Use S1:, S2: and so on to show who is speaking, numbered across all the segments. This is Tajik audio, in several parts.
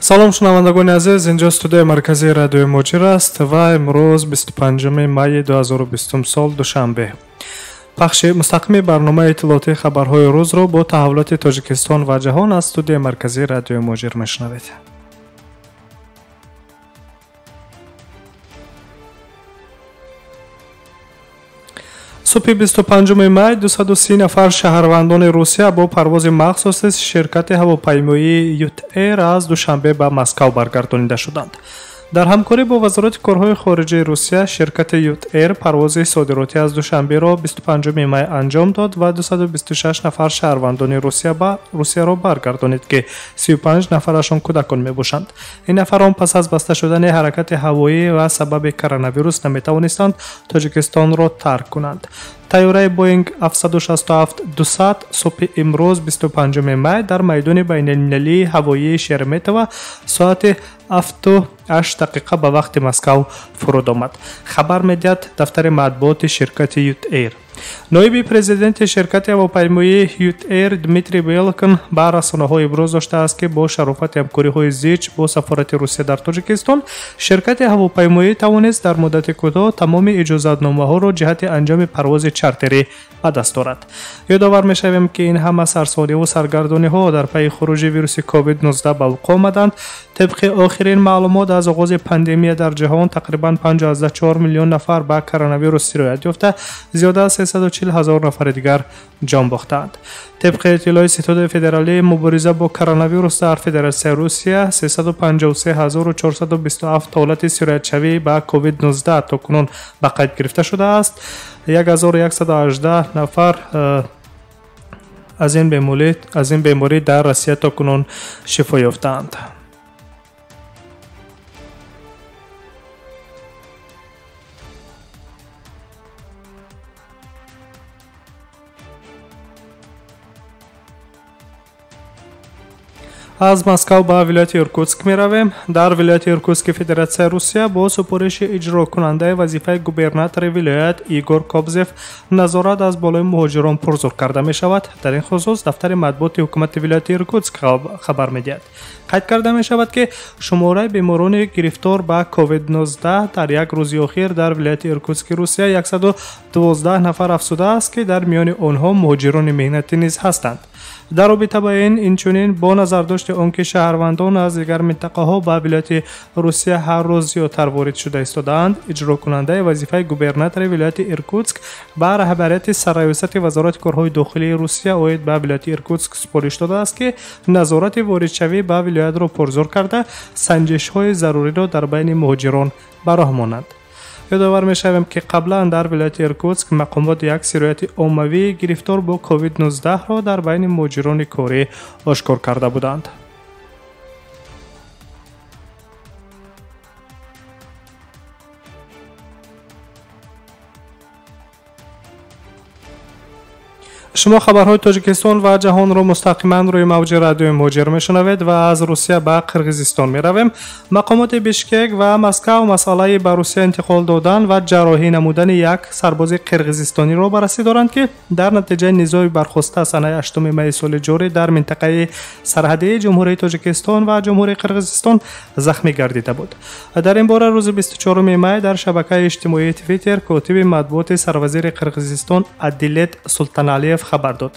S1: Салом шунавандагони азиз, инҷо студияи марказии радиои Муҳоҷир аст ва имрӯз 25 майи 2020 сол Душанбе. Пахши мустақими барномаи иттилоотии хабарҳои рӯзро бо таҳаввулоти Тоҷикистон ва ҷаҳон аз студияи марказии радиои Муҳоҷир мешунавед. Субҳи 25 май 230 нафар шаҳрвандони Русия бо парвози махсуси ширкати ҳавопаймоии Ют-Эйр аз Душанбе ба Москав баргардонида шуданд. Дар ҳамкорӣ бо Вазорати корҳои хориҷии Русия, ширкати Ют-Эйр парвози содиротӣ аз Душанберо 25 май анҷом дод ва 226 нафар шаҳрвандони Русияро баргардонид, ки 35 нафарашон кӯдакон мебошанд. Ин нафарон пас аз баста шудани ҳаракати ҳавоӣ ва сабаби коронавирус наметавонистанд Тоҷикистонро тарк кунанд. Тайёраи Боинг 767-200 субҳи имрӯз 25 май дар майдони байналмилалии ҳавоии Шереметьево соати 7:08 дақиқа ба вақти Москав фуруд омад. Хабар медиҳад дафтари матбуоти ширкати Ют-Эйр. Ноиби президенти ширкати ҳавопаймоии Ют-Эйр Дмитрий Белкин ба расонаҳо иброз доштааст, ки бо шарофати ҳамкориҳои зич бо сафорати Русия дар Тоҷикистон ширкати ҳавопаймоӣ тавонист дар муддати кӯтоҳ тамоми иҷозатномаҳоро ҷиҳати анҷоми парвози чартерӣ ба даст орад. Ёдовар мешавем, ки ин ҳама сарсониву саргардониҳо дар пайи хуруҷи вируси COVID-19 ба вуқӯъ омаданд. Тибқи охирин маълумот, аз оғози пандемия дар ҷаҳон тақрибан 5,4 миллион нафар ба коронавирус сироят ёфта, зиёда аз 340 ҳазор нафари дигар ҷон бохтаанд. Тибқи иттилои Ситоди федералии мубориза бо коронавирус дар Федератсияи Русия, 353 427 ҳолати сироятшавӣ ба COVID-19 то кунун ба қайд гирифта шудааст. 1118 нафар аз ин беморӣ дар Россия то кунун шифо ёфтаанд. Аз Москав ба вилояти Иркутск меравем. Дар вилояти Иркутски Федератсияи Русия бо супориши иҷрокунандаи вазифаи губернатори вилоят Игор Кобзев назорат аз болои муҳоҷирон пурзур карда мешавад. Дар ин хусус дафтари матбуоти ҳукумати вилояти Иркутск хабар медиҳад. Қайд карда мешавад, ки шумораи беморони гирифтор ба COVID-19 дар як рӯзи охир дар вилояти Иркутски Русия 112 нафар афзудааст, ки дар миёни онҳо муҳоҷирони меҳнатӣ низ ҳастанд. Дар робита ба ин, инчунин бо назардошти он ки шаҳрвандон аз дигар минтақаҳо ба вилояти Русия ҳар рӯз зиёдтар ворид шуда истодаанд, иҷрокунандаи вазифаи губернатори вилояти Иркутск ба раҳбарияти сарраёсати Вазорати корҳои дохилии Русия оид ба вилояти Иркутск супориш додааст, ки назорати воридшавӣ ба вилоятро пурзур карда, санҷишҳои заруриро дар байни муҳоҷирон ба роҳ монанд. Ёдовар мешавем, ки қаблан дар вилояти Иркутск мақомот як сирояти оммавии гирифтор бо COVID-19-ро дар байни муҳоҷирони корӣ ошкор карда буданд. Шумо хабарҳои Тоҷикистон ва ҷаҳонро мустақиман рӯи мавҷи радиои Муҳоҷир мешунавед ва аз Русия ба Қирғизистон меравем. Мақомоти Бишкек ва Москав масъалаи ба Русия интиқол додан ва ҷарроҳӣ намудани як сарбози қирғизистониро баррасӣ доранд, ки дар натиҷаи низои бархоста санаи 8 майи соли ҷорӣ дар минтақаи сарҳадии Ҷумҳурии Тоҷикистон ва Ҷумҳурии Қирғизистон захмӣ гардида буд. Дар ин бора рӯзи 24 май дар шабакаи иҷтимоии Твиттер котиби матбуоти сарвазири Қирғизистон Адилет Султаналиев хабар дод.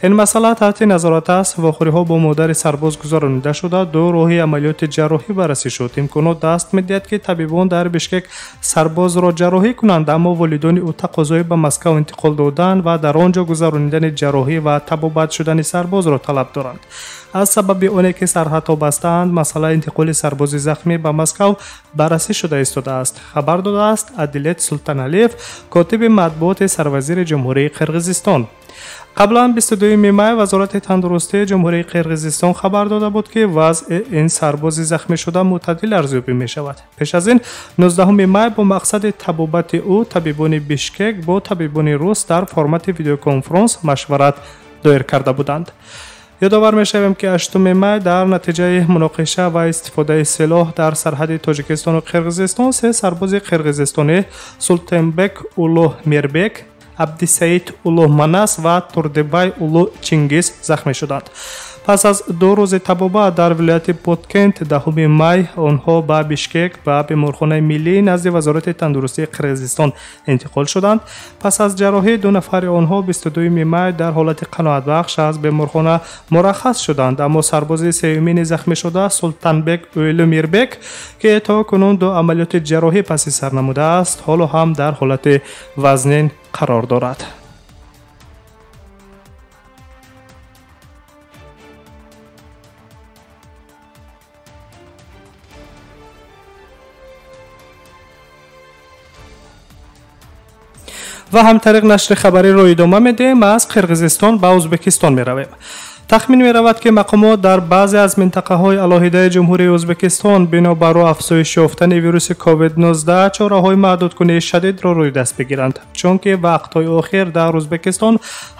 S1: Ин масъала таҳти назорат аст. Вохӯриҳо бо модари сарбоз гузаронида шуда, ду роҳи амалиёти ҷарроҳӣ баррасӣ шуд. Имконот даст медиҳад, ки табибон дар Бишкек сарбозро ҷарроҳӣ кунанд, аммо волидони ӯ тақозои ба Москав интиқол додан ва дар он ҷо гузаронидани ҷарроҳӣ ва табобат шудани сарбозро талаб доранд. Аз сабаби оне ки сарҳадҳо бастаанд, масъалаи интиқоли сарбози захмӣ ба Москав баррасӣ шуда истодааст, хабар додааст Адилет Султаналиев, котиби матбуоти сарвазири Ҷумҳурии Қирғизистон. Қаблан 22 май Вазорати тандурустии Ҷумҳурии Қирғизистон хабар дода буд, ки вазъи ин сарбози захмишуда мӯътадил арзёбӣ мешавад. Пеш аз ин 19 май бо мақсади табобати ӯ табибони Бишкек бо табибони рус дар формати видеоконфронс машварат доир карда буданд. Ёдовар мешавем, ки 8 май дар натиҷаи муноқиша ва истифодаи силоҳ дар сарҳади Тоҷикистону Қирғизистон се сарбози қирғизистонӣ Султенбек Улу Мирбек, Абдисаид Улу Манас ва Турдибай Улу Чингиз захмӣ шуданд. Пас аз 2 рӯзи табобат дар вилояти Боткент 10 май онҳо ба Бишкек ба беморхонаи миллии назди Вазорати тандурустии Қирғизистон интиқол шуданд. Пас аз ҷарроҳӣ 2 нафари онҳо 22 май дар ҳолати қаноатбахш аз беморхона мураххас шуданд, аммо сарбози сеюмини захмӣ шуда Султанбек Уйлумирбек, ки то кунун 2 амалиёти ҷарроҳӣ паси сар намудааст, ҳоло ҳам дар ҳолати вазнин қарор дорад. Ва ҳамтариқ нашри хабариро идома медиҳем. Аз Қирғизистон ба Ӯзбекистон меравем. Тахмин меравад, ки мақомот дар баъзе аз минтақаҳои алоҳидаи Ҷумҳурии Ӯзбекистон бинобар афзоиш ёфтани вируси COVID-19 чораҳои маҳдудкунии шадидро рӯи даст бигиранд, чунки вақтҳои охир дар Ӯзбекистон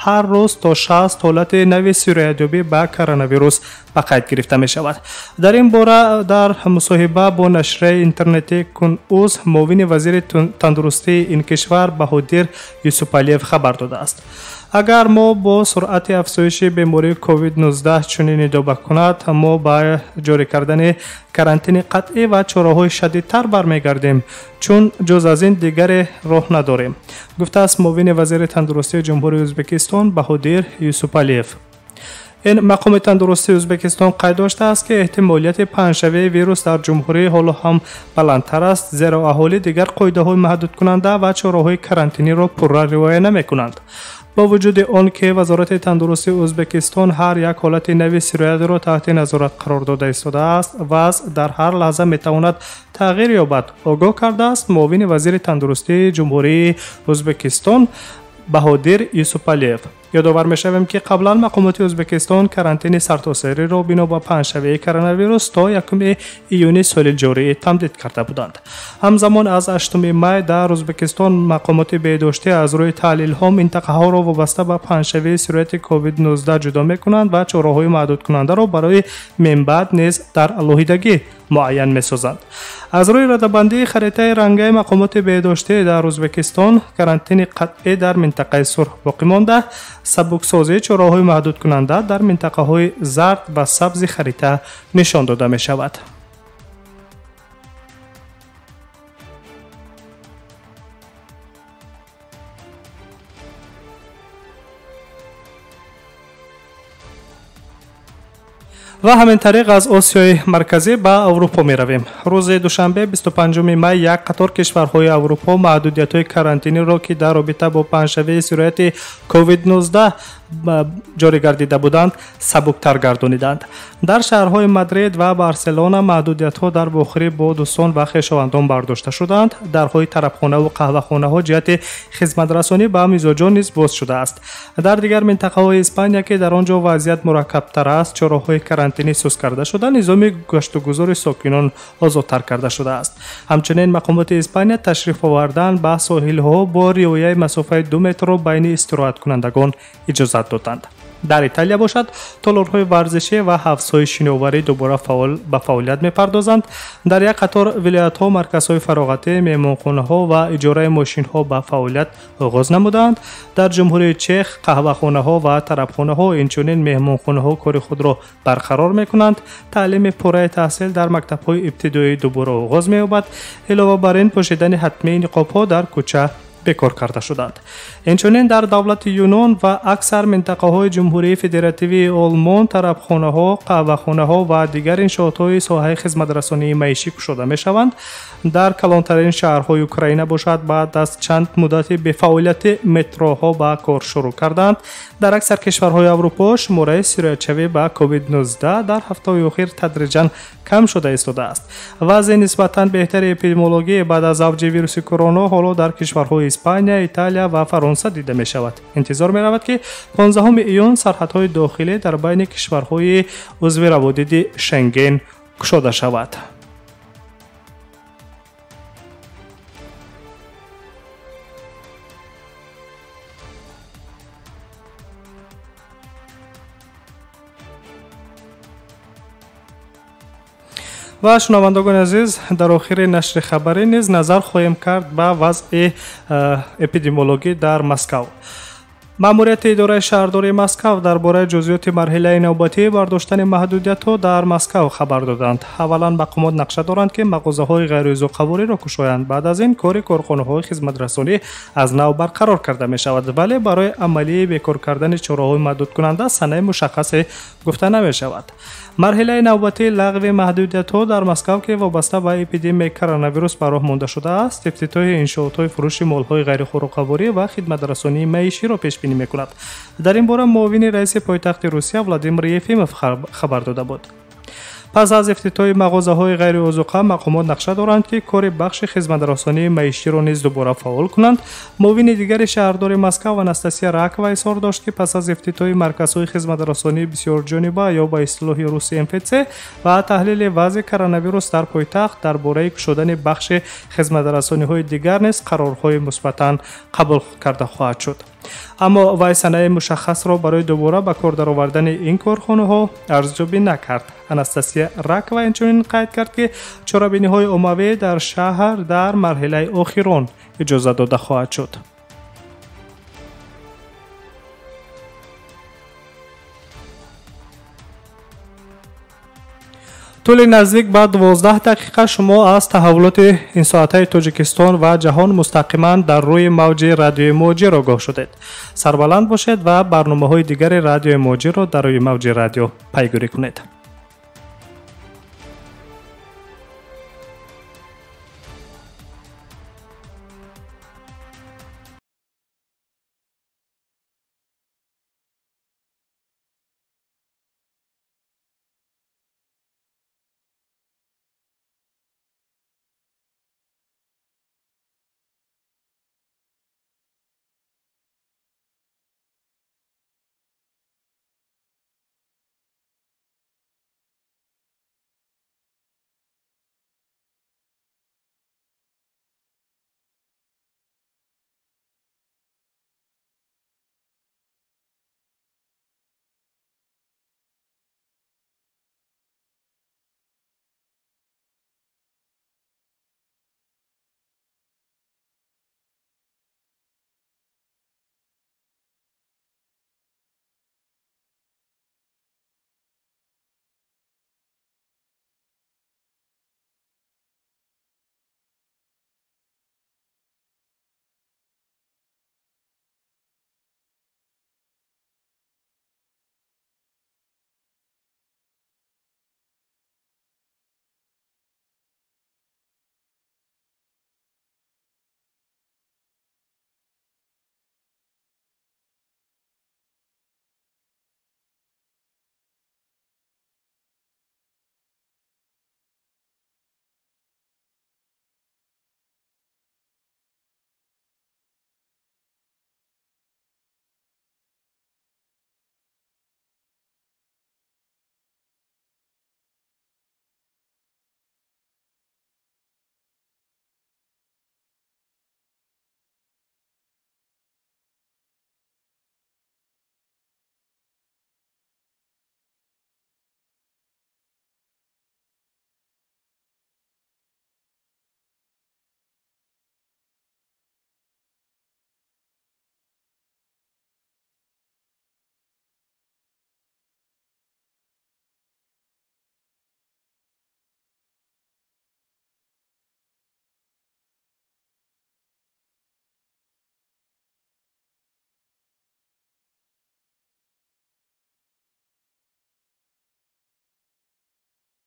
S1: ҳар рӯз то 60 ҳолати нави сироятёбӣ ба коронавирус ба қайд гирифта мешавад. Дар ин бора дар мусоҳиба бо нашрияи интернетии Кун.уз муовини вазири тандурустии ин кишвар Баҳодир Юсупалиев хабар додааст. Агар мо бо суръати афзоиши бемории COVID-19 чунин идома кунад, мо ба ҷорӣ кардани карантини қатъӣ ва чораҳои шадидтар бармегардем, чун ҷуз аз ин дигаре роҳ надорем, гуфтааст муовини вазири тандурустии Ҷумҳурии Ӯзбекистон Баҳодир Юсупалиев. Ин мақоми тандурустии Ӯзбекистон қайд доштааст, ки эҳтимолияти паҳншавии вирус дар ҷумҳурӣ ҳоло ҳам баландтар аст, зеро аҳолӣ дигар қоидаҳои маҳдудкунанда ва чораҳои карантиниро пурра риоя намекунанд. Бо вуҷуди он ки Вазорати тандурустии Ӯзбекистон ҳар як ҳолати нави сироятро таҳти назорат қарор дода истодааст, вазъ дар ҳар лаҳза метавонад тағйир ёбад, огоҳ кардааст муовини вазири тандурустии Ҷумҳурии Ӯзбекистон Баҳодир Юсупалиев. Ёдовар мешавем, ки қаблан мақомоти Ӯзбекистон карантини сартосариро бино ба паҳншавии коронавирус то 1 июни соли ҷорӣ тамдид карда буданд. Ҳамзамон аз 8 май дар Ӯзбекистон мақомоти беҳдоштӣ аз рӯи таҳлилҳо минтақаҳоро вобаста ба паҳншавии сирояти COVID-19 ҷудо мекунанд ва чораҳои маҳдудкунандаро барои минбаъд низ дар алоҳидагӣ муайян месозанд. Аз рӯи радабандии харитаи рангаи мақомоти беҳдоштӣ дар Ӯзбекистон карантини қатъӣ дар минтақаи сурх боқӣ монда, сабуксозии чораҳои маҳдудкунанда дар минтақаҳои зард ва сабзи харита нишон дода мешавад. Ва ҳамин тариқ аз Осиёи Марказӣ ба Аврупо меравем. Рӯзи душанбе 25 май як қатор кишварҳои Аврупо маҳдудиятҳои карантиниро, ки дар робита бо паҳншавии сирояти COVID-19 ҷорӣ гардида буданд, сабуктар гардониданд. Дар шаҳрҳои Мадрид ва Барселона маҳдудиятҳо дар бухорӣ бо дӯстон ва хешовандон бардошта шуданд. Дарҳои тарабхонаву қаҳвахонаҳо ҷиҳати хизматрасонӣ ба мизоҷон низ боз шудааст. Дар дигар минтақаҳои Испания, ки дар он ҷо вазъият мураккабтар аст, чораҳои карантинӣ суст карда шуда, низоми гаштугузори сокинон озодтар карда шудааст. Ҳамчунин мақомоти Испания ташриф овардан ба соҳилҳо бо риояи масофаи 2 метрро байни истироҳаткунандагон иҷозат доданд. Дар Италия бошад, толорҳои варзишӣ ва ҳавзҳои шиноварӣ дубора ба фаъолият мепардозанд. Дар як қатор вилоятҳо марказҳои фароғатӣ, меҳмонхонаҳо ва иҷораи мошинҳо ба фаъолият оғоз намуданд. Дар Ҷумҳурии Чех қаҳвахонаҳо ва тарабхонаҳо, инчунин меҳмонхонаҳо кори худро барқарор мекунанд. Таълими пурраи таҳсил дар мактабҳои ибтидоӣ дубора оғоз меёбад. Илова бар ин, пӯшидани ҳатмии ниқобҳо дар кӯча бекор карда шуданд. Инчунин дар давлати Юнон ва аксар минтақаҳои Ҷумҳурии Федеративии Олмон тарабхонаҳо, қаҳвахонаҳо ва дигар иншоотҳои соҳаи хизматрасонии маишӣ кушода мешаванд. Дар калонтарин шаҳрҳои Украина бошад, баъд аз чанд муддати бефаъолияти метроҳо ба кор шурӯъ карданд. Дар аксар кишварҳои Аврупо шумораи сироятшавӣ ба COVID-19 дар ҳафтаҳои охир тадриҷан кам шуда истодааст. Вазъи нисбатан беҳтари эпидемиологӣ баъд аз авҷи вируси корона ҳоло дар кишварҳои Испания, Италия ва Фаронса дида мешавад. Интизор меравад, ки 15 июн сарҳадҳои дохилӣ дар байни кишварҳои узви раводиди Шенген кушода шавад. Ва шунавандагони азиз, дар охири нашри хабарӣ низ назар хоҳем кард ба вазъи эпидемиологӣ дар Москав. Маъмурияти идораи шаҳрдории Москав дар бораи ҷузъиёти марҳилаи навбатии бардоштани маҳдудиятҳо дар Москав хабар доданд. Аввалан мақомот нақша доранд, ки мағозаҳои ғайриозуқавориро кушоянд. Баъд аз ин кори корхонаҳои хизматрасонӣ аз нав барқарор карда мешавад, вале барои амалии бекор кардани чораҳои маҳдудкунанда санаи мушаххасе гуфта намешавад. Марҳилаи навбатии лағви маҳдудиятҳо дар Москав, ки вобаста ба эпидемияи коронавирус ба роҳ монда шудааст, ифтитоҳи иншоотҳои фурӯши молҳои ғайрихӯроқаворӣ ва хидматрасонии маиширо пешбинӣ мекунад. Дар ин бора муовини раиси пойтахти Русия Владимир Ефимов хабар дода буд. Пас аз ифтитоҳи мағозаҳои ғайриозуқа мақомот нақша доранд, ки кори бахши хизматрасонии маиширо низ дубора фаъол кунанд. Муовини дигари шаҳрдори Москав Анастасия Ракова изҳор дошт, ки пас аз ифтитоҳи марказҳои хизматрасонии бисёрҷониба ё ба истилоҳи руси МФЦ ва таҳлили вазъи коронавирус дар пойтахт дар бораи кушодани бахши хизматрасониҳои дигар низ қарорҳои мусбатан қабул карда хоҳад шуд. Аммо вай санаи мушаххасро барои дубора ба кор даровардани ин корхонаҳо арзёбӣ накард. Анастасия Ракова инчунин қайд кард, ки чорабиниҳои оммавӣ дар шаҳр дар марҳилаи охирон иҷоза дода хоҳад шуд. Тӯли наздик ба 12 дақиқа шумо аз таҳаввулоти инсоатаи Тоҷикистон ва ҷаҳон мустақиман дар рӯи мавҷи радиои Муҳоҷир огоҳ шудед. Сарбаланд бошед ва барномаҳои дигари радиои Муҳоҷирро дар рӯи мавҷи радио пайгирӣ кунед.